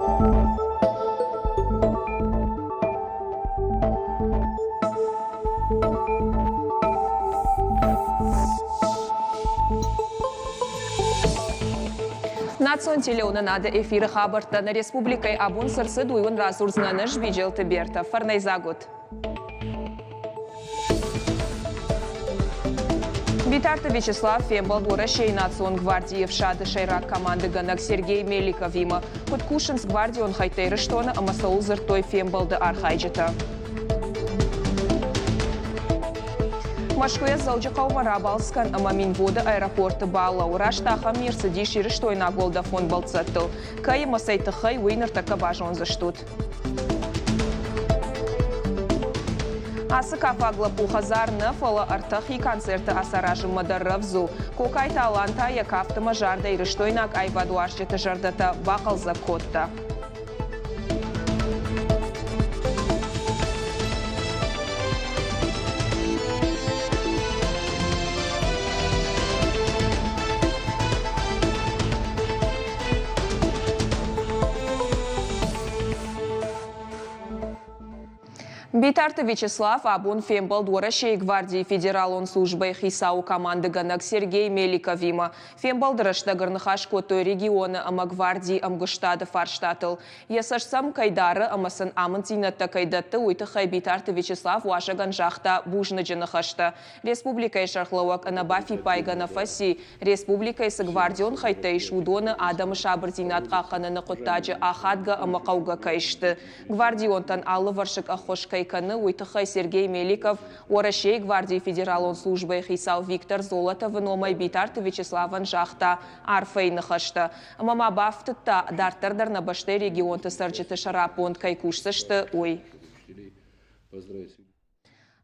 Национ телеуынынады эфиры хабӕрттӕ нӕ республикӕйы абон цы рцыд, уый уын радзурдзынӕн ӕз, Биджелты Бертӕ. Фӕрнӕйдзаг ут! Битарты Вячеслав фембӕлд Уӕрӕсейы национ гвардийы ӕфсады сӕйраг командыгӕнӕг Сергей Меликовимӕ. Куыд кусынц гвардион хӕйттӕ Ирыстоны ӕмӕ цӕуыл дзырдтой фембӕлды архайджытӕ. Мӕскуыйӕ Дзӕуджыхъӕумӕ рабалц кӕн ӕмӕ Минводы аэропорты балӕуу. Раст ахӕм ми ӕрцыдис ирыстойнаг уӕлдӕфон бӕлццӕттыл. Кӕй ӕмӕ цӕй тыххӕй, уый ныртӕккӕ базондзыстут. Ацы кафаг лӕппу хӕдзар нӕ, фӕлӕ ӕртӕхи концерты ацаразынмӕ дӕр рӕвдз у. Кокайты Алан та йӕ кафтмӕ зардӕ ирыстойнаг аивадуарзджыты зӕрдӕтӕ бахъӕлдзӕг кодта. Битарты Вячеслав абон фембӕлд Уӕрӕсейы гвардийы федералон службӕйы хицауы командыгӕнӕг Сергей Меликовимӕ. Фембӕлды рӕстӕг ӕрныхас кодтой регионы ӕмӕ гвардийы ӕмгуыстады фарстатыл. Йӕ цӕст сӕм кӕй дары ӕмӕ сын амынддзинӕдтӕ кӕй дӕтты, уый тыххӕй Битарты Вячеслав уазӕгӕн загъта бузныджы ныхӕстӕ. Республикӕйы сӕргълӕууӕг ӕнӕбафиппайгӕ нӕ фӕци, Республикӕйы цы гвардион хӕйттӕ ис, уыдоны адӕмы сабырдзинад хъахъхъӕныны хъуыддаджы ахадгӕ ӕмӕ хъӕугӕ кӕй сты. Гвардионтӕн алывӕрсыг ӕххуыс кӕй кӕны, уый тыххӕй Сергей Меликов Уӕрӕсейы гвардийы федералон службӕйы хицау Виктор Золотовы номӕй Битарты Вячеславӕн загъта арфӕйы ныхӕстӕ. Ӕмӕ ма бафтыдта, дарддӕр дӕр нӕ бӕстӕйы регионты цӕрджыты сӕраппонд кӕй кусдзысты, уый.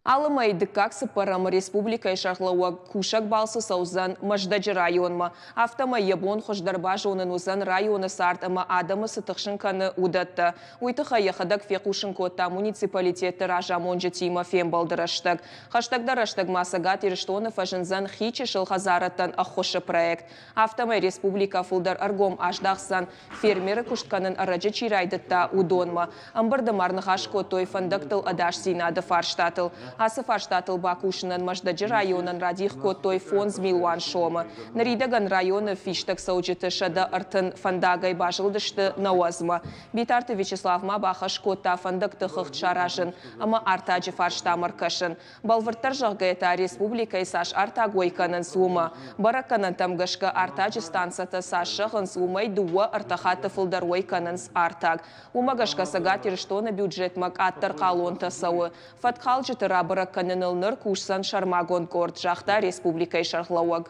Алы мӕй дыккаг цыппӕрӕмы республикӕйы сӕргълӕууӕг кусӕг балцы цӕудзӕн Мӕздӕджы районмӕ. Афтӕмӕй йӕ бон хуыздӕр базонын уыдзӕн районы цард ӕмӕ адӕмы цы тыхсын кӕны, уыдӕттӕ. Уый тыххӕй йӕхӕдӕг фехъусын кодта муниципалитетты разамонджытимӕ фембӕлды рӕстӕг. Хӕстӕгдӕр рӕстӕг ма Цӕгат Ирыстоны фӕзындзӕн хи чысыл хӕдзарӕдтӕн ӕххуысы проект. Афтӕмӕй республикӕ фылдӕр ӕргом аздахдзӕн фермеры куыст кӕнын ӕрӕджы чи райдыдта, уыдонмӕ. Ӕмбырды ма ӕрныхас кодтой фӕндӕгтыл ӕдасдзинады фарстатыл. Ацы фарстатыл бакусынӕн Мӕздӕджы районӕн радих кодтой 5 милуан сомы. Ныридӕгӕн районы фистӕгцӕуджыты 130 фӕндагӕй базылдысты нӕуӕдзмӕ. Битарты Вячеслав ма бахӕс кодта фӕндӕгты хыгъд саразын ӕмӕ артаджы фарстамӕ ӕркӕсын. Бӕлвырддӕр зӕгъгӕйӕ та, республикӕйы цас артаг уӕй кӕнынц, уымӕ. Бӕрӕггӕнӕнтӕм гӕсгӕ артаджы станцӕтӕ цас зӕгъынц, уымӕй дыууӕ-ӕртӕ хатты фылдӕр уӕй кӕнынц артаг. Уымӕ гӕсгӕ Цӕгат Ирыстоны бюджетмӕ къаддӕр хъалонтӕ цӕуы. Фӕткхалджыты рабӕрӕг кӕныныл ныр кусдзӕн сӕрмагонд къорд, загъта республикӕйы сӕргълӕууӕг.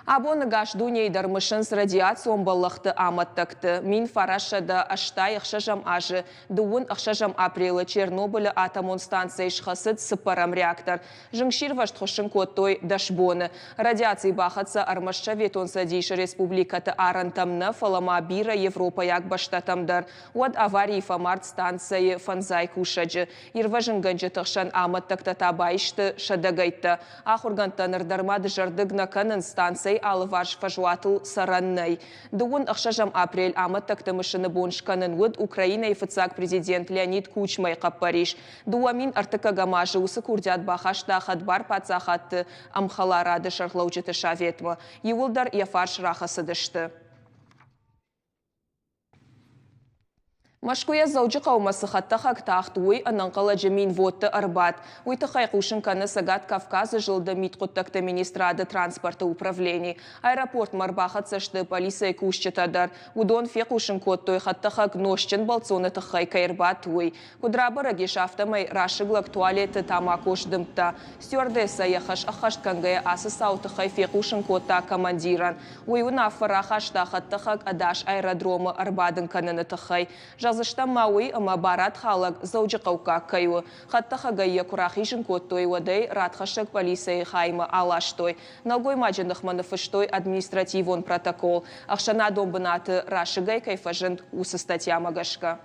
Абон ӕгас дунейы дӕр мысынц радиацион бӕллӕхты амӕттӕгты. 1986 азы дыууын ӕхсӕзӕм апрелы Чернобылы атомон станцӕйы схӕцыд цыппӕрӕм реактор. Зынгсирвӕзт хуыссын кодтой 10 боны. Радиаци бахӕццӕ ӕрмӕст Советон Цӕдисы республикӕты арӕнтӕм нӕ, фӕлӕ ма бирӕ европӕйаг бӕстӕтӕм дӕр. Уӕд аварийы фӕмард станцӕйы фӕндзай кусӕджы. Ирвӕзынгӕнджыты хсӕн амӕттӕгтӕ та баисты сӕдӕгӕйттӕ. Ахуыргӕндтӕ ныр дӕр ма дызӕрдыг нӕ кӕнынц, станцӕйы алыварс фӕзуатыл цӕрӕн нӕй. Дыууын ӕхсӕзӕм апрель амӕттӕгты мысыны бон скӕнын уыд Украинӕйы фыццаг президент Леонид Кучмайы хъӕппӕрис. 2001 азы уыцы курдиат бахаста хӕдбар паддзахадты ӕмхӕларады сӕргълӕуджыты советмӕ. Иууылдӕр йӕ фарс рахӕцыдысты. Мӕскуыйӕ Дзӕуджыхъӕумӕ цы хӕдтӕхӕг тахт, уый ӕнӕнхъӕлӕджы Минводты ӕрбадт. Уый тыххӕй хъусын кӕны Цӕгат Кавказы зылды мидхъуыддӕгты министрады транспорты управлени. Аэропортмӕ ӕрбахӕццӕ сты полицӕйы кусджытӕ дӕр. Уыдон фехъусын кодтой, хӕдтӕхӕг нозтджын бӕлццоны тыххӕй кӕй ӕрбадт, уый. Куыд рабӕрӕг ис, афтӕмӕй расыг лӕг туалеты тамако сдымдта. Стюардессӕ йӕ хӕс ӕххӕст кӕнгӕйӕ ацы цауы тыххӕй фехъусын кодта командирӕн. Уый уынаффӕ рахаста хӕдтӕхӕг ӕдас аэродромы ӕрбадын кӕныны тыххӕй. Зӕгъдзыстӕм ма уый, ӕмӕ барадхалӕг дзӕуджыхъӕуккаг кӕй у. Хӕдтӕхӕгӕй йӕ куы рахизын кодтой, уӕд ӕй радхӕссӕг полицӕйы хаймӕ аластой. Нӕлгоймаджы ныхмӕ ныффыстой административон протокол, ӕхсӕнадон бынаты расыгӕй кӕй фӕзынд, уыцы статьямӕ гӕсгӕ.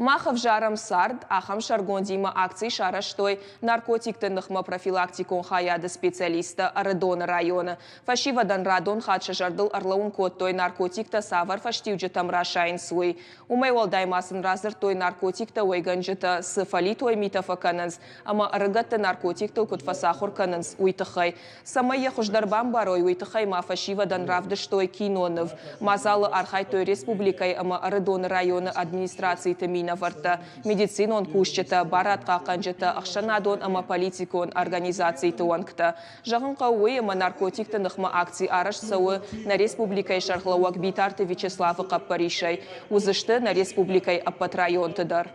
Мах ӕвзарӕм цард, ахӕм сӕргондимӕ акци сарӕзтой наркотикты ныхмӕ профилактикон хайады специалисттӕ Ӕрыдоны районы. Фӕсивӕдӕн радон хатт сӕ зӕрдыл ӕрлӕууын кодтой, наркотиктӕ цавӕр фӕстиуджытӕм расайынц, уый. Уымӕй уӕлдай ма сын радзырдтой, наркотиктӕ уӕйгӕнджытӕ цы фӕлитой митӕ фӕкӕнынц ӕмӕ ӕрыгӕтты наркотиктыл куыд фӕцахуыр кӕнынц, уый тыххӕй. Цӕмӕй йӕ хуыздӕр бамбарой, уый тыххӕй ма фӕсивӕдӕн равдыстой киноныв. Мадзалы архайдтой республикӕйы ӕмӕ Ӕрыдоны районы администрациты минӕвӕрттӕ, медицинон кусджытӕ, барадхъахъхъӕнджытӕ, ӕхсӕнадон ӕмӕ политикон организациты уӕнгтӕ. Зӕгъын хъӕуы уый, ӕмӕ наркотикты ныхмӕ акци арӕзт цӕуы нӕ республикӕйы сӕргълӕууӕг Битарты Вячеславы хъӕппӕрисӕй. Уыдзысты нӕ республикӕйы ӕппӕт районты дӕр.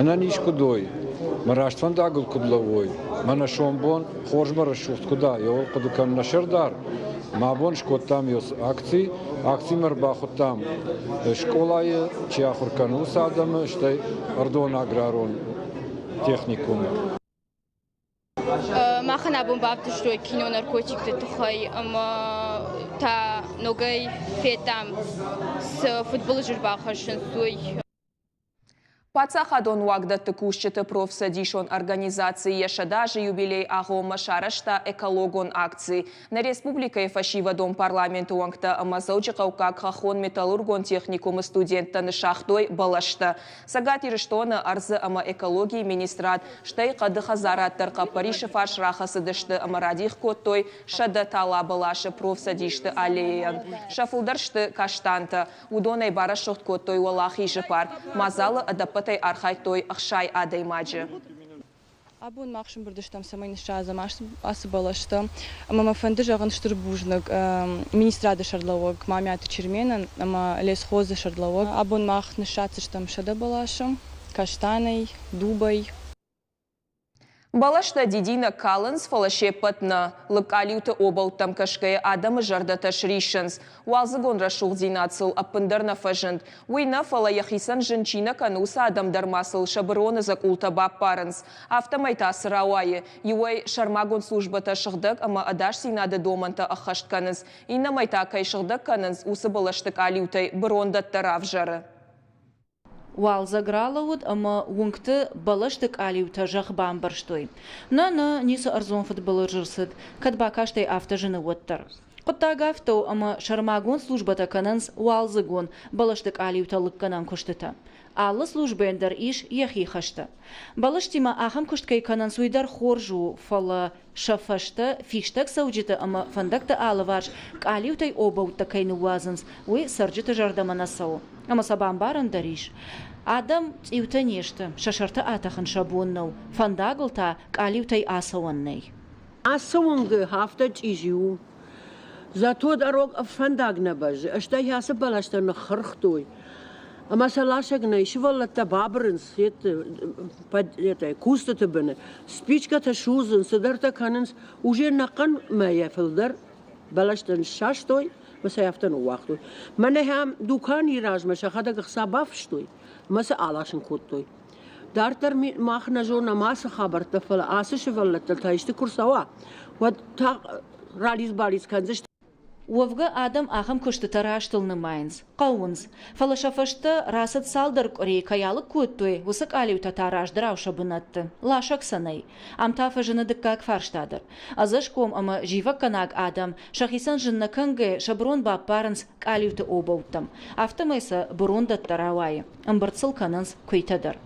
Ӕнӕниз куыд уой, мӕ раст фӕндагыл куыд лӕууой, мӕнӕ сомбон хорзмӕ рӕсугъд куыд а, йӕ хъуыды кӕн нӕ сӕрдар. Мӕ бон скодтам акци. Акцимӕ ӕрбахуыдтам скъолайы чи ахуыр кӕны, уыцы адӕмы, стӕй ӕрдон аграрон техникумы. Махӕн абон бавдыстой кино наркотикты тыххӕй ӕмӕ та ногӕй федтам, цы фыдбылыз ӕрбахӕссынц, уый. Паддзахадон уагдӕтты кусджыты профцӕдисон организаци йӕ 100 азы юбилей агъоммӕ сарӕзта экологон акци. Нӕ республикӕйы фӕсивӕдон парламенты уӕнгтӕ ӕмӕ Дзӕуджыхъӕуккаг хӕххон-металлургон техникумы студенттӕ ныссагътой бӕлӕстӕ. Цӕгат Ирыстоны ӕрдзы ӕмӕ экологийы министрад, стӕй хъӕды хӕдзарад дӕр хъӕппӕрисы фарс рахӕцыдысты ӕмӕ радих кодтой 100 тала бӕласы профцӕдисты аллейӕйӕн. Сӕ фылдӕр сты каштантӕ. Уыдонӕй барӕсугъд кодтой Уӕлахизы парк. Мадзалы ӕдӕппӕтӕй архайдтой 60 адӕймаджы. Абон мах сӕмбырд стӕм, цӕмӕй ныссадзӕм ацы бӕлӕстӕ. Ӕмӕ мӕ фӕнды зӕгъын стыр бузныг министрады сӕргълӕууӕг Мамиаты Черменӕн ӕмӕ лесхозы сӕргълӕууӕг. Абон мах ныссадздзыстӕм 100 бӕласы каштанӕй, дубӕй. Бӕлӕстӕ дидинӕг калынц, фӕлӕ се ппӕт нӕ. Лыг къалиуты обӕуттӕм кӕсгӕйӕ адӕмы зӕрдӕтӕ сриссынц. Уалдзыгон рӕсугъддзинад сыл ӕппындӕр нӕ фӕзынд. Уый нӕ, фӕлӕ йӕхицӕн зын чи нӕ кӕны, уыцы адӕм дӕр ма сыл сӕ быроны дзӕкъултӕ баппарынц. Афтӕмӕй та цы рауайы? Иуӕй, сӕрмагонд службӕтӕ сыгъдӕг ӕмӕ ӕдасдзинады домӕнтӕ ӕххӕст кӕнынц, иннӕмӕй та, кӕй сыгъдӕг кӕнынц, уыцы бӕлӕсты къалиутӕй бырондӕттӕ равзӕры. Уалдзӕг ралӕууыд ӕмӕ уынгты бӕлӕсты къалиутӕ зӕхх бамбӕрзтой. Нӕ, нӕ, ницы ӕрдзон фыдбылыз ӕрцыд, кӕд бакастӕй афтӕ зыны, уӕддӕр. Хъуыддаг афтӕ у, ӕмӕ сӕрмагонд службӕтӕ кӕнынц уалдзыгон бӕлӕсты къалиутӕ лыггӕнӕн куыстытӕ. Алы службӕйӕн дӕр ис йӕхи хӕстӕ. Бӕлӕстимӕ ахӕм куыст кӕй кӕнынц, уый дӕр хорз у, фӕлӕ сӕ фӕстӕ фистӕг цӕуджыты ӕмӕ фӕндӕгты алыварс къалиутӕй обӕуттӕ кӕй ныууадзынц, уый цӕрджыты зӕрдӕмӕ нӕ цӕуы. Ӕмӕ сӕ бамбарӕн дӕр ис. Адӕм цъиутӕ не сты, сӕ сӕрты атӕхын сӕ бон нӕу, фӕндагыл та къалиутӕй ацӕуӕн нӕй. Ацы уынгы афтӕ чъизи у. Зато дорог фӕндаг нӕ бӕззы, стӕй ацы бӕлӕстӕ ныххырхтой. Ӕмӕ сӕ ласӕг нӕй, сывӕллӕттӕ бабырынц кустыты быны, спичкӕтӕ судзынц, цыдӕртӕ кӕнынц. Уже ӕнӕхъӕн мӕйӕ фылдӕр бӕлӕстӕ ныссастой ӕмӕ сӕ афтӕ ныууагътой. Мӕнӕ ахӕм дуканийы размӕ сӕхӕдӕг ӕхца бафыстой ӕмӕ сӕ аласын кодтой. Дарддӕр мах нӕ зонӕм ацы хабӕрттӕ, фӕлӕ ацы сывӕллӕттӕ та исты куы рцӕуа, уӕд та ралидз-балидз кӕндзысты. Уӕвгӕ адӕм ахӕм куыстытӕ растыл нымайынц, хъӕуынц. Фӕлӕ сӕ фӕстӕ рацыд цалдӕр къуырийы кӕй алыг кодтой, уыцы къалиутӕ та раздӕрау сӕ бынӕтты. Ласӕг сӕ нӕй. Ам та фӕзыны дыккаг фарста дӕр. Ӕдзӕсгом ӕмӕ зивӕггӕнаг адӕм сӕхицӕн зын нӕ кӕнгӕ сӕ бырон баппарынц къалиуты обӕуттӕм. Афтӕмӕй сӕ бырондӕттӕ рауайы. Ӕмбырд сыл кӕнынц куыйтӕ дӕр.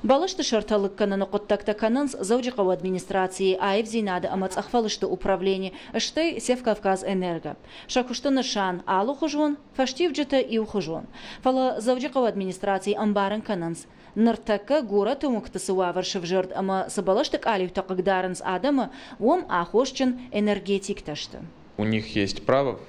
Бӕлӕсты сӕртӕ лыг кӕныны хъуыддӕгтӕ кӕнынц Дзӕуджыхъӕуы администрацийы аивдзинады ӕмӕ цъӕхфӕлысты управлени, стӕй Севкавказэнерго. Сӕ куысты нысан алыхуызон, фӕстиуджытӕ иухуызон. Фӕлӕ Дзӕуджыхъӕуы администрацийы ӕмбарын кӕнынц, ныртӕккӕ горӕты уынгты цы уавӕр сывзӕрд ӕмӕ цы бӕлӕсты къалиутӕ хъыгдарынц адӕмы, уым аххосджын энергетиктӕ сты. У них есть право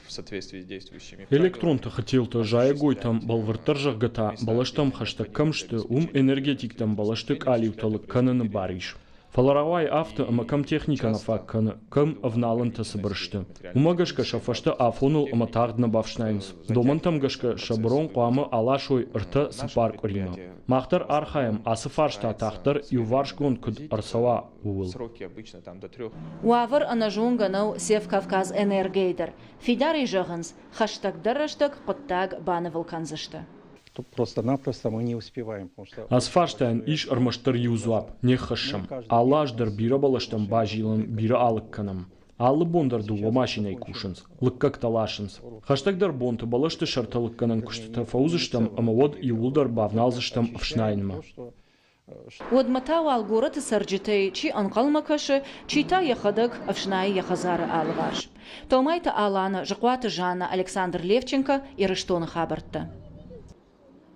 в соответствии с действующими Электрон тыхы телтӕ зайӕгойтӕм, бӕлвырддӕр зӕгъгӕ та, бӕлӕстӕм хӕстӕг кӕм сты, уым энергетиктӕм бӕлӕсты къалиутӕ лыг кӕныны бар ис. Фӕлӕ рауайы афтӕ, ӕмӕ кӕм техникӕ нӕ фаг кӕны, кӕм ӕвналӕнтӕ цыбыр сты. Уымӕ гӕсгӕ сӕ фӕстӕ афоныл ӕмӕ тагъд нӕ бафснайынц. Домӕнтӕм гӕсгӕ сӕ бырон хъуамӕ аласой ӕртӕ-цыппар къуыримӕ. Мах дӕр архайӕм, ацы фарста тагъддӕр иуварсгонд куыд ӕрцӕуа, ууыл. Уавӕр ӕнӕзонгӕ нӕу Севкавказэнерго-йы дӕр. Фидарӕй зӕгъынц, хӕстӕгдӕр рӕстӕг хъуыддаг банывыл кӕндзысты. Просто-напросто мы не успеваем, потому что... Ацы фарстайӕн ис ӕрмӕстдӕр иу дзуапп: не ххӕссӕм. Алы аз дӕр бирӕ бӕлӕстӕм базилӕм, бирӕ алыг кӕнӕм. Алы бон дӕр дыууӕ машинӕйы кусынц, лыггӕгтӕ ласынц. Хӕстӕгдӕр бонты бӕлӕсты сӕртӕ лыггӕнӕн куыстытӕ фӕуыдзыстӕм ӕмӕ уӕд иууылдӕр бавналдзыстӕм ӕфснайынмӕ. Уӕдмӕ та уал горӕты цӕрджытӕй чи ӕнхъӕлмӕ кӕсы, чи та йӕхӕдӕг ӕфснайы йӕ хӕдзары алыварс. Томайты Алана, Зыхъуаты Жанна, Александр Левченко, Ирыстоны хабӕрттӕ.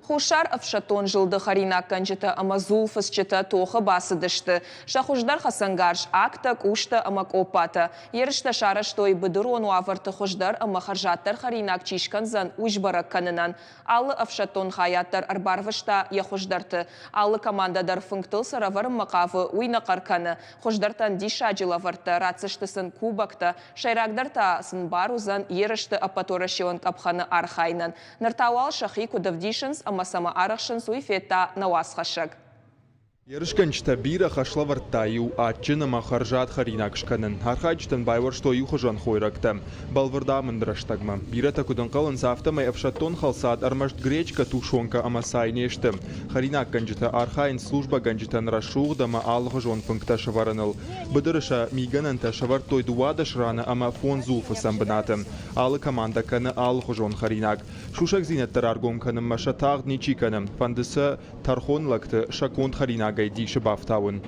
Хуссар ӕфсӕддон зылды хӕринаггӕнджытӕ ӕмӕ дзулфыцджытӕ тохы бацыдысты. Сӕ хуыздӕр хӕцӕнгарз агтӕ, къустӕ ӕмӕ къоппатӕ. Ерыстӕ сарӕзтой быдырон уавӕрты хуыздӕр ӕмӕ хӕрзаддӕр хӕринаг чи скӕндзӕн, уый сбӕрӕг кӕнынӕн. Алы ӕфсӕддон хайад дӕр ӕрбарвыста йӕ хуыздӕрты. Алы командӕ дӕр фынгтыл цы ӕрӕвӕрынмӕ хъавы, уый нӕ хъӕр кӕны. Хуыздӕртӕн диссаджы лӕвӕрттӕ, ратдзысты сын кубоктӕ, сӕйрагдӕр та сын бар уыдзӕн ерысты ӕппӕтуӕрӕсеон къӕпхӕны архайынӕн. Ныр та уал сӕхи куыд ӕвдисынц ӕмӕ цӕмӕ арӕхсынц, уый федта нӕ уацхӕссӕг. Ерысгӕнджытӕ бирӕ хӕслӕвӕрдтӕ иу адджын ӕмӕ хӕрзад хӕринаг скӕнын. Архайджытӕн байуӕрстой иухуызон хойрӕгтӕ. Бӕлвырд амынд рӕстӕгмӕ. Бирӕтӕ куыд ӕнхъӕлынц, афтӕмӕй ӕфсӕддон хӕлцад ӕрмӕст гречкӕ, тушенкӕ ӕмӕ цай не сты. Хӕринаггӕнджытӕ архайынц службӕгӕнджытӕн рӕсугъд ӕмӕ алыхуызон фынгтӕ сӕвӕрыныл. Быдыры сӕ мигӕнӕнтӕ сӕвӕрдтой 12 раны ӕмӕ фондз дзулфыцӕн бынаты. Алы командӕ кӕны алыхуызон хӕринаг. Сусӕгдзинӕдтӕ раргом кӕнынмӕ сӕ тагъд ничи кӕны. Фӕнды сӕ тӕрхон лӕгты сӕ конд хӕринагӕй дисы бафтауын.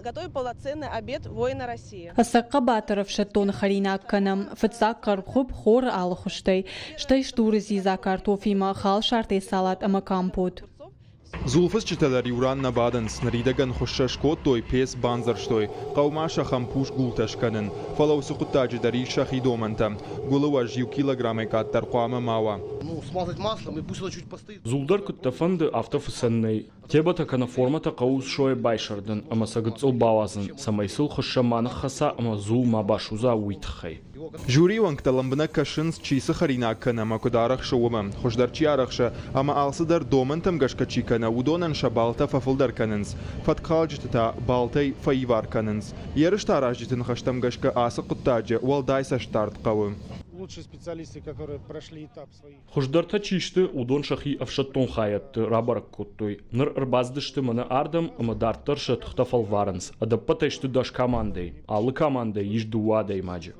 Готовим полноценный обед воина России. Ӕцӕг хъӕбатыр ӕфсӕддоны хӕринаг кӕнӕм. Фыццаг хъӕрмхуыпп хоры алыхуызтӕй, стӕй стуры дзидза картофимӕ, халсартӕй салат ӕмӕ компот. Дзулфыцджытӕ дӕр иу ран нӕ бадынц. Ныридӕгӕн хуыссӕ скодтой, пец бандзӕрстой. Хъӕумӕ сӕ хӕмпус гуылтӕ скӕнын. Фӕлӕ уыцы хъуыддаджы дӕр ис сӕхи домӕнтӕ. Гуылы уӕз иу килограммӕй къаддӕр хъуамӕ ма уа. Дзул дӕр куыд дӕ фӕнды, афтӕ фыцӕн нӕй. Тебӕтӕ кӕнӕ формӕтӕ хъӕуы сойӕ байсӕрдын ӕмӕ сӕ гыццыл бауадзын, цӕмӕй сыл хуыссӕ ма ныххӕца ӕмӕ дзул ма басудза, уый тыххӕй. Жюрийы уӕнгтӕ лӕмбынӕг кӕсынц, чи цы хӕринаг кӕны ӕмӕ куыд арӕхсы, уымӕ. Хуыздӕр чи арӕхсы ӕмӕ алцыдӕр домӕнтӕм гӕсгӕ чи кӕны, уыдонӕн сӕ баллтӕ фӕфылдӕр кӕнынц. Фӕткхалджыты та баллтӕй фӕивар кӕнынц. Ерысты аразджыты ныхӕстӕм гӕсгӕ ацы хъуыддаджы уӕлдай цӕстдард хъӕуы. Хуыздӕртӕ чи сты, уыдон сӕхи ӕфсӕддон хайӕдты рабӕрӕг кодтой. Ныр ӕрбацыдысты мӕнӕ ардӕм ӕмӕ дарддӕр сӕ тыхтӕ фӕлварынц. Ӕдӕппӕтӕй сты 10 командӕйы. Алы командӕйы ис дыууӕ адӕймаджы.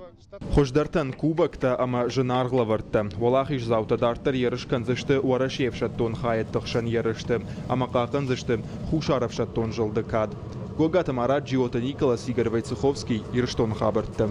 Хуыздӕртӕн кубоктӕ ӕмӕ зынаргъ лӕвӕрттӕ. Уӕлахиздзаутӕ дарддӕр ерыс кӕндзысты Уӕрӕсейы ӕфсӕддон хайӕдты хсӕн ерысты ӕмӕ хъахъхъӕндзысты Хуссар ӕфсӕддон зылды кад. Гогаты Марат, Джиоты Николас, Игорь Войцеховский, Ирыстоны хабӕрттӕ.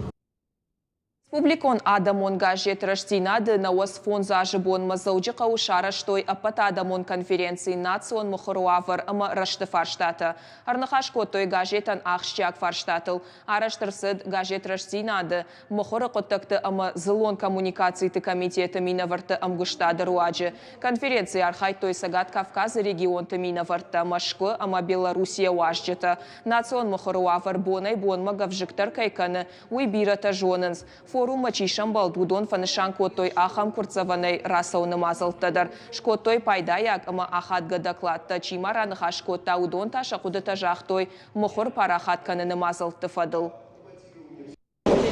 Республикон адӕмон газет «Рӕстдзинад»-ы 95 азы бонмӕ Дзӕуджыхъӕуы сарӕзтой ӕппӕтадӕмон конференци «Национ мыхуыры уавӕр ӕмӕ рӕзты фарстатӕ». Ӕрныхас кодтой газетӕн ахсджиаг фарстатыл. Арӕзт ӕрцыд газет «Рӕстдзинад»-ы, мыхуыры хъуыддӕгты ӕмӕ дзыллон коммуникациты комитеты минӕвӕртты ӕмгуыстады руаджы. Конференцийы архайдтой Цӕгат Кавказы регионты минӕвӕрттӕ, Мӕскуы ӕмӕ Белоруссийӕ уазджытӕ. Национ мыхуыры уавӕр бонӕй-бонмӕ гӕвзыкдӕр кӕй кӕны, Уый бирӕтӕ зонынц. Форуммӕ чи сӕмбӕлд, уыдон фӕнысан кодтой ахӕм куырддзӕвӕнӕй рацӕуыны мадзӕлттӕ дӕр. Скодтой пайдайаг ӕмӕ ахадгӕ докладтӕ. Чи ма раныхас кодта, уыдон та сӕ хъуыдытӕ загътой мыхуыр парахат кӕныны мадзӕлтты фӕдыл.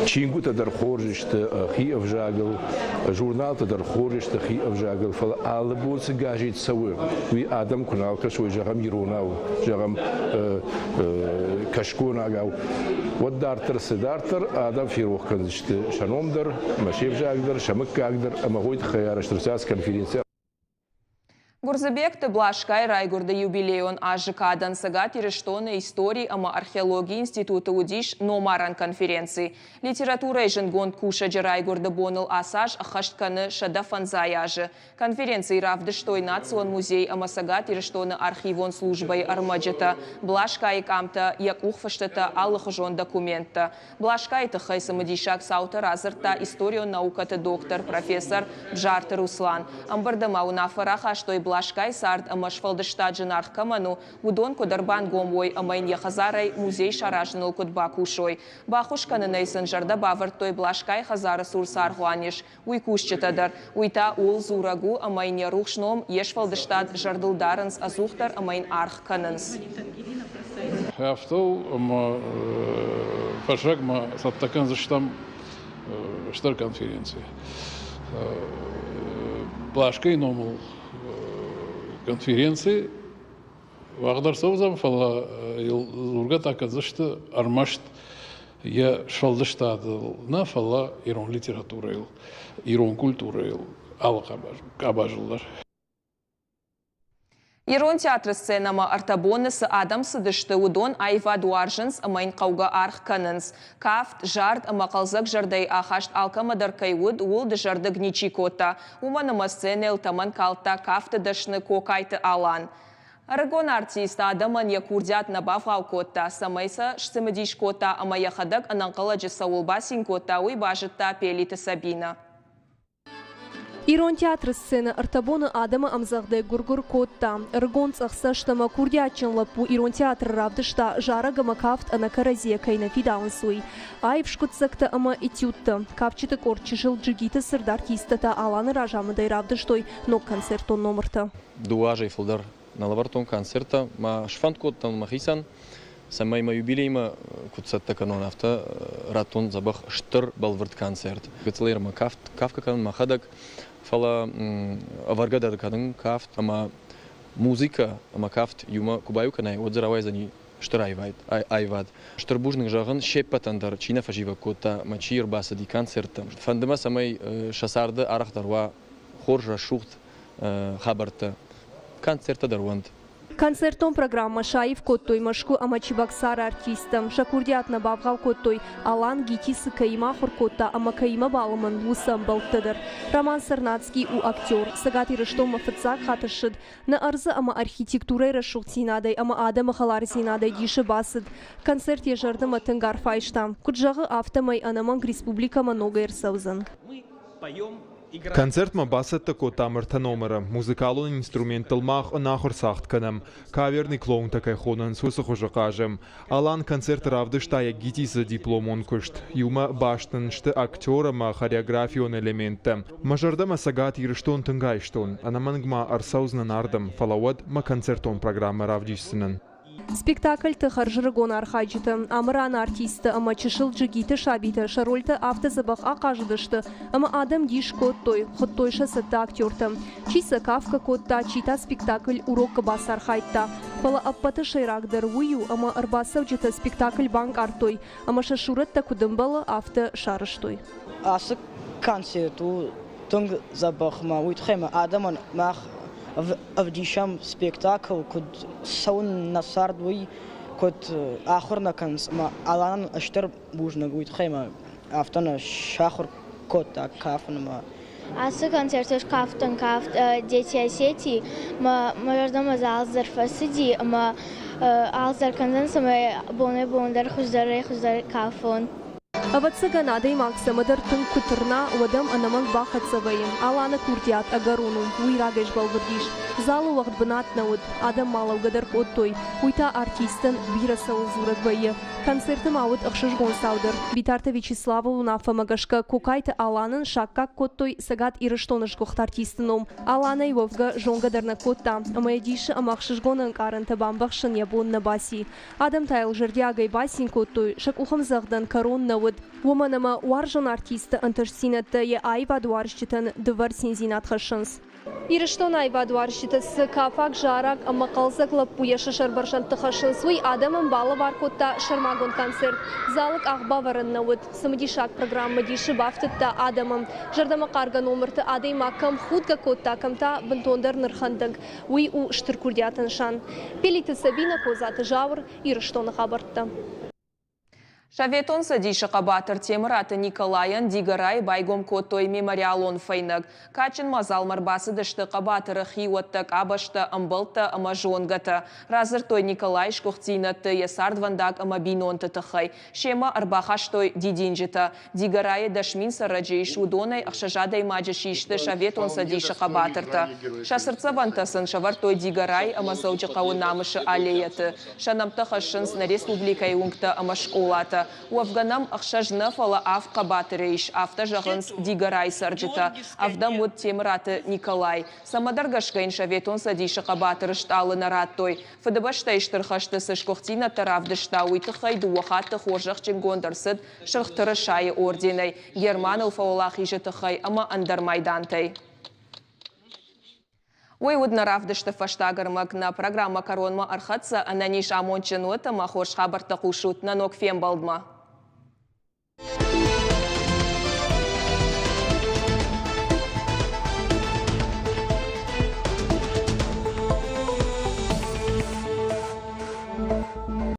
Чингуытӕ дӕр хорз сты хи ӕвзагыл, журналтӕ дӕр хорз сты хи ӕвзагыл, фӕлӕ алы бон цы газет цӕуы, уый адӕм куы нал кӕсой, зӕгъӕм, иронау, зӕгъӕм, кӕсгонагау, уӕд дарддӕр цы дарддӕр адӕм ферох кӕндзысты сӕ ном дӕр ӕмӕ се взаг дӕр, сӕ мыггаг дӕр ӕмӕ уый тыххӕй арӕзт ӕрцыд конференци. Гуырдзыбегты Блашкайы райгуырды юбилейон азы кадӕн Цӕгат Ирыстоны истори ӕмӕ археологийы институты уыдис номарӕн конференци. Литературӕйы зындгонд кусӕджы райгуырды боныл ацы аз ӕххӕст кӕны 105 азы. Конференцийы равдыстой Национ музей ӕмӕ Цӕгат Ирыстоны архивон службӕйы ӕрмӕджытӕ, Блашкайы къамтӕ, йӕ къухфыстытӕ, алыхуызон документтӕ. Блашкайы тыххӕй цымыдисаг цаутӕ радзырдта историон наукӕты доктор, профессор Бзарты Руслан. Ӕмбырды ма уынаффӕ рахастой Блашкайы цард ӕмӕ сфӕлдыстад зынаргъ кӕмӕн у, уыдон куыд ӕрбангом уой ӕмӕ йын йӕ хӕдзарӕй музей саразыныл куыд бакусой. Баххуыс кӕнынӕй сын зӕрдӕ бавӕрдтой Блашкайы хӕдзары цур цы аргъуан ис, уый кусджытӕ дӕр. Уый та ууыл дзурӕг у, ӕмӕ йын йӕ рухс ном, йе сфӕлдыстад зӕрдыл дарынц ӕдзухдӕр ӕмӕ йын аргъ кӕнынц. Афтӕ у, ӕмӕ фӕззӕгмӕ цӕттӕ кӕндзыстӕм стыр конференци. Блашкайы номыл конференци уагъд ӕрцӕудзӕн, фӕлӕ йыл дзургӕ та кӕндзысты ӕрмӕст йӕ сфӕлдыстадыл нӕ, фӕлӕ ирон литературӕйыл, ирон культурӕйыл, алы къабазыл дӕр. Ирон театры сценӕмӕ ӕртӕ боны цы адӕм цыдысты, уыдон аивад уарзынц ӕмӕ йын хъӕугӕ аргъ кӕнынц. Кафт, зард ӕмӕ хъӕлдзӕг зӕрдӕйы ахаст алкӕмӕ дӕр кӕй уыд, ууыл дызӕрдыг ничи кодта. Уымӕн ӕмӕ сценӕйыл тӕмӕн калдта кафты дӕсны Кокайты Алан. Ӕрыгон артист адӕмӕн йӕ курдиат нӕ бавгъау кодта, цӕмӕй сӕ сцымыдис кодта ӕмӕ йӕхӕдӕг ӕнӕнхъӕлӕджы цӕуыл бацин кодта, уый базыдта Пелиты Сабинӕ. Ирон театры сценӕ ӕртӕ боны адӕмы ӕмдзӕгъдӕй гуыр-гуыр кодта. Ӕрыгон цъӕхцӕст ӕмӕ курдиатджын лӕппу ирон театры равдыста зарӕг ӕмӕ кафт ӕнӕ кӕрӕдзийӕ кӕй нӕ фидауынц, уый. Аив скъуыддзӕгтӕ ӕмӕ этюдтӕ. Кафджыты къорд чысыл Джигиты цырд артисттӕ та Аланы разамындӕй равдыстой ног концертон номыртӕ. Дыууӕ азӕй фылдӕр нӕ лӕвӕрдтон концерттӕ. Мӕ сфӕнд кодтон мӕхицӕн, цӕмӕй мӕ юбилеймӕ куыд цӕттӕ кӕнон, афтӕ радтон дзӕбӕх стыр бӕлвырд концерт. Гыццылӕй мӕ кафт кафгӕ кӕнын мӕхӕдӕг, фӕлӕ ӕвӕргӕ дӕр кӕнын кафт ӕмӕ музыкӕ ӕмӕ кафт иумӕ куы баиу кӕнай, уӕд дзы рауайдзӕни стыр аивад. Стыр бузныг зӕгъын се ппӕтӕн дӕр, чи нӕ фӕзивӕг кодта ӕмӕ чи ӕрбацыди концерттӕм. Фӕнды мӕ, цӕмӕй сӕ царды арӕхдӕр уа хорз, рӕсугъд хабӕрттӕ. Концерттӕ дӕр уӕнт. Концертон программӕ саив кодтой Мӕскуы ӕмӕ Чебоксары артисттӕ. Сӕ курдиат нӕ бавгъау кодтой, Алан ГИТИС-ы кӕимӕ ахуыр кодта ӕмӕ кӕимӕ балымӕн, уыцы ӕмбӕлттӕ дӕр. Роман Сарнацкий у актер. Цӕгат Ирыстонмӕ фыццаг хатт ссыд. Нӕ ӕрдзы ӕмӕ архитектурӕйы рӕсугъддзинадӕй ӕмӕ адӕмы хӕлардзинадӕй дисы бацыд. Концерт йӕ зӕрдӕмӕ тынг арф айста. Куыд зӕгъы, афтӕмӕй ӕнӕмӕнг республикӕмӕ ногӕй ӕрцӕудзӕн. Концертмӕ бацӕттӕ кодтам ӕртӕ номыры. Музыкалон инструменттыл мах ӕнахуыр цагъд кӕнӕм. Каверный клоунтӕ кӕй хонынц, уыцы хуызы хъазӕм. Алан концерты равдыста йӕ ГИТИС-ы дипломон куыст. Иумӕ баст ын сты актер ӕмӕ хореографион элементтӕ. Мӕ зӕрдӕмӕ Цӕгат Ирыстон тынг айстон. Ӕнӕмӕнг ма ӕрцӕудзынӕн ардӕм, фӕлӕ уӕд мӕ концертон программӕ равдисдзынӕн. Спектакльты хӕрзӕрыгон архайджытӕ, Амыраны артисттӕ ӕмӕ чысыл джигиты сабитӕ сӕ рольтӕ афтӕ дзӕбӕх ахъазыдысты, ӕмӕ адӕм дис кодтой, хуыдтой сӕ цӕттӕ актертӕ. Чи сӕ кафгӕ кодта, чи та спектакль урокы бацархайдта. Фӕлӕ ӕппӕты сӕйрагдӕр уый у, ӕмӕ ӕрбацӕуджытӕ спектакль банкъардтой ӕмӕ сӕ сурӕттӕ куыд ӕмбӕлы, афтӕ сарӕзтой. Ацы концерт у тынг дзӕбӕх ӕмӕ уый тыххӕй ӕмӕ адӕмӕн мах ӕвдисӕм спектакль, куыд цӕуын нӕ цард, уый, куыд ахуыр нӕ кӕнынц ӕмӕ Аланӕн стыр бузныг уый тыххӕй ӕмӕ афтӕ нӕ сахуыр кодта кафын ӕмӕ Ацы концерты скафтон кафт Дети Осетии мӕ мӕ зӕрдӕмӕ дзы алцыдӕр фӕцыди ӕмӕ алцыдӕр кӕндзӕн, цӕмӕй бонӕй-бон дӕр хуыздӕрӕй-хуыздӕр кафон. Ӕвӕццӕгӕн, адӕймаг цӕмӕдӕр тынг куы тырна, уӕд ӕм ӕнӕмӕнг бахӕццӕ вӕййы. Аланы курдиат ӕгӕрон у, уый рагӕй сбӕлвырд ис. Залы уӕгъд бынат нӕ уыд, адӕм ма лӕугӕ дӕр кодтой. Уый та артистӕн бирӕ цӕуыл дзурӕг вӕййы. Концерты ма уыд ӕхсызгон цау дӕр. Битарты Вячеславы уынаффӕмӕ гӕсгӕ Кокайты Аланӕн саккаг кодтой Цӕгат Ирыстоны сгуыхт артисты ном. Аланӕй уӕвгӕ зонгӕ дӕр нӕ кодта, ӕмӕ йӕ дисы ӕмӕ ӕхсызгон ӕнкъарӕнтӕ бамбӕхсын йӕ бон нӕ баци. Адӕм та йыл зӕрдиагӕй бацин кодтой, сӕ къухӕмдзӕгъдӕн кӕрон нӕ уыд. Уымӕн ӕмӕ уарзон артисты ӕнтыстдзинӕдтӕ йӕ аивадуарзджытӕн дывӕр циндзинад хӕссынц. Ирыстоны аивадуарзджытӕ цы кафаг, зараг ӕмӕ хъӕлдзӕг лӕппуйӕ сӕ сӕрбӕрзӕндты хӕссынц, уый адӕмӕн балӕвар кодта сӕрмагонд концерт. Залы къах бавӕрӕн нӕ уыд. Цымыдисаг программӕ дисы бафтыдта адӕмы. Зӕрдӕмӕхъаргӕ номырты адӕймаг кӕм худгӕ кодта, кӕм та бынтондӕр нырхӕндӕг. Уый у стыр курдиаты нысан. Пелиты Сабинӕ, Козаты Зауыр, Ирыстоны хабӕрттӕ. Советон Цӕдисы хъӕбатыр Темыраты Николайӕн Дигорайы байгом кодтой мемориалон фӕйнӕг. Кадджын мадзалмӕ ӕрбацыдысты хъӕбатыры хиуӕттӕ, къабӕзтӕ, ӕмбӕлттӕ ӕмӕ зонгӕтӕ. Радзырдтой Николайы сгуыхтдзинӕдты, йӕ цардвӕндаг ӕмӕ бинонты тыххӕй. Семӕ ӕрбахастой дидинджытӕ. Дигорайы 10 000 цӕрӕджы ис, уыдонӕй ӕхсӕз адӕймаджы систы Советон Цӕдисы хъӕбатыртӕ. Сӕ цыртдзӕвӕнтӕ сын сӕвӕрдтой Дигорайы ӕмӕ Дзӕуджыхъӕуы Намысы аллейӕты. Сӕ нӕмттӕ хӕссынц нӕ республикӕйы уынгтӕ ӕмӕ скъолатӕ. Уӕвгӕ нӕм ӕхсӕз нӕ, фӕлӕ авд хъӕбатыры ис, афтӕ зӕгъынц Дигорайы цӕрджытӕ. Ӕвдӕм уыд Темыраты Николай. Цӕмӕдӕр гӕсгӕ йын Советон Цӕдисы хъӕбатыры стъалы нӕ радтой. Фыдыбӕстӕйы Стыр хӕсты цы сгуыхтдзинӕдтӕ равдыста, уый тыххӕй дыууӕ хатты хорзӕхджынгонд ӕрцыд Сырх Тырысайы орденӕй, Германыл фӕуӕлахизы тыххӕй ӕмӕ ӕндӕр майдантӕй. Уый уыд нӕ равдысты фӕстаг ӕрмӕг. Нӕ программӕ кӕронмӕ ӕрхӕццӕ. Ӕнӕниз, амондджын уӕт ӕмӕ хорз хабӕрттӕ хъусут нӕ ног фембӕлдмӕ.